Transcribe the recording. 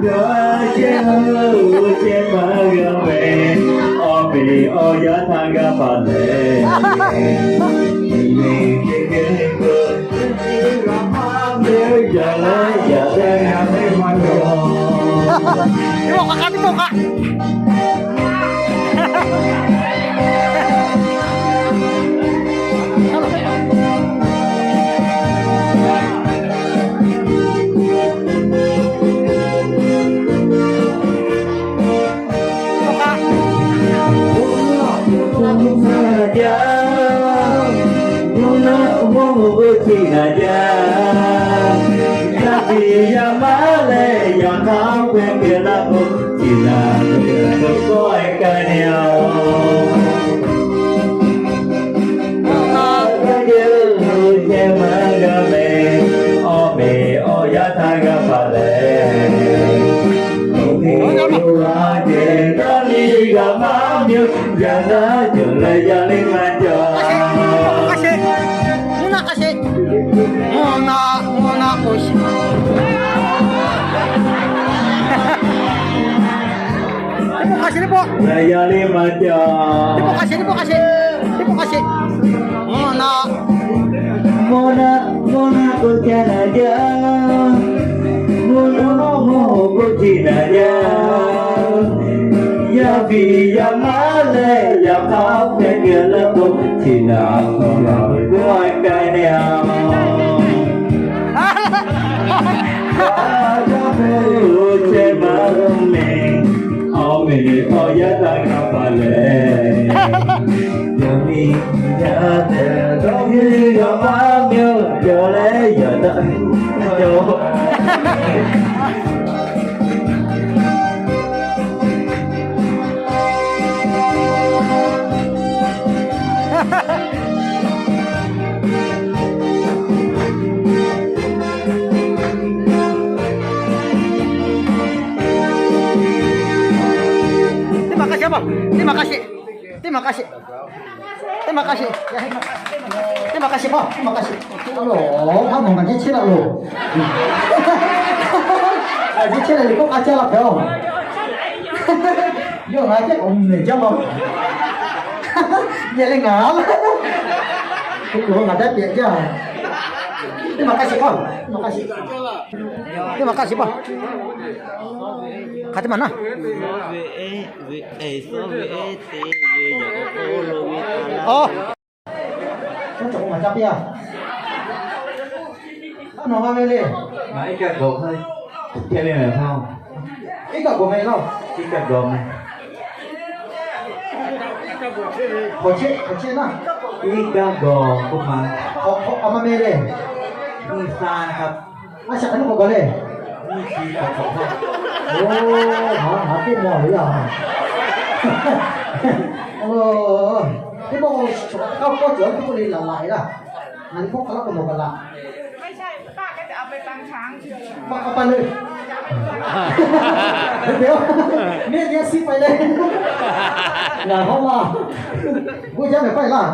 Dawˇ chehˇ ve, chehˇ maˇ g'a meh, awˬ meꞈ awˬ yaˇ htaˇ g'a paˍ leh. Yaˇ leh yaꞈ teˇ g'aˇ teˇ maˇ cawˬ. Yaˇ piˇ yaˇ maˇ leh yaꞈ hk'aˇ pehˇ kehˬ laˇ k'o, ciˬ naˍ kawˆ e k'ai ve yoˬ. Awˬ g'aˇ g'euˆ chehˇ maˇ g'a meh, awˬ meꞈ awˬ yaˇ htaˇ g'a paˍ leh. Awˬ meꞈ awˬ yaˇ htaˇ g'a paˍ leh, dawˇ liˇ g'a maˇ miˇ, yaꞈ daˇ cawˬ leh yaˇ liˇ maˇ cawˬ. Mvuhˇ naˆ k'a sheˍ. Mvuhˇ naˆ, mvuhˇ naˆ k'o sheˍ. Teˇ pawˆ k'a sheˍ, teˇ pawˆ. Yaˇ liˇ maˇ cawˬ. Teˇ pawˆ k'a sheˍ, teˇ pawˆ k'a sheˍ, teˇ pawˆ k'a sheˍ. Mvuhˇ naˆ, mvuhˇ naˆ, mvuhˇ naˆ k'o ca naˍ jaˇ. Mvuhˇ naˆ mvuhˇ hoꞈ k'o ciˬ naˍ jaˇ. Yaˇ piˇ yaˇ maˇ leh yaꞈ hk'aˇ pehˇ kehˬ laˇ k'o, ciˬ naˍ k'o a k'ai ve yoˬ. Awˬ meꞈ awˬ yaˇ htaˇ g'a paˍ leh. Yaˇ miˇ yaˇ tehꞈ dawˇ miˇ g'a maˇ miˇ, cawˬ leh yaꞈ daˇ cawˬ. Teˇ maˬ k'a sheˍ, teˇ maˬ k'a sheˍ, teˇ maˬ k'a sheˍ, teˇ maˬ k'a sheˍ, teˇ maˬ k'a sheˍ, teˇ maˬ k'a sheˍ. Aˬ, a maˬ ngaˬ jehˇ chehˇ laˇ loˬ. Ngaˬ jehˇ chehˇ leh liꞈ k'oˆ k'a caˇ la hpehꞈ-oˬ. Yawˇ ngaˬ jehˇ k'awꞈ mvuhˇ nehˬ jaˇ ma. Yehˬ leh ngaˬ laˇ. K'o ngaˬ daˇ pehꞈ jaˇ. Teˇ maˬ k'a sheˍ k'o, teˇ maˬ k'a sheˍ, teˇ maˬ k'a sheˍ k'o. Hk'aˬ teˇ maˬ naˇ. Aˬ. Nawˬ maˇ ve le. Ngaˬ iˉ kaˆ gawˬ hk'aˇ chehˇ ve mehˍ hpaˇ. Iˉ kaˆ gawˬ mehˍ laˇ. Iˉ kaˆ gawˬ mehˍ. Hk'awꞈ chehˇ, hk'awꞈ chehˇ naˇ. Iˉ kaˆ gawˬ k'oˆ ma. Hk'awꞈ, hk'awꞈ a ma meh le. Nyi sa hk'a. A shaꞈ hk'aˬ hk'e k'awꞈ gaˬ le. Nyi chi hk'awꞈ hk'awꞈ hk'aˇ. Oˬ, ha ha teˇ mawˬ le yaˇ. Oˬ, teˇ pawˆ k'o, k'aˇ pawˆ cawˬ teˇ pawˆ le laꞈ laꞈ e laˇ. Ngaˬ hui hk'aw hk'a laˇ k'o nawˬ kaꞈ laꞈ. Maˇ k'a pa le. Miˇ teˇ siˉ pa le. Ngaˬ hawˉ laˇ. Bon jaˇ mehˍ paˇ laˇ.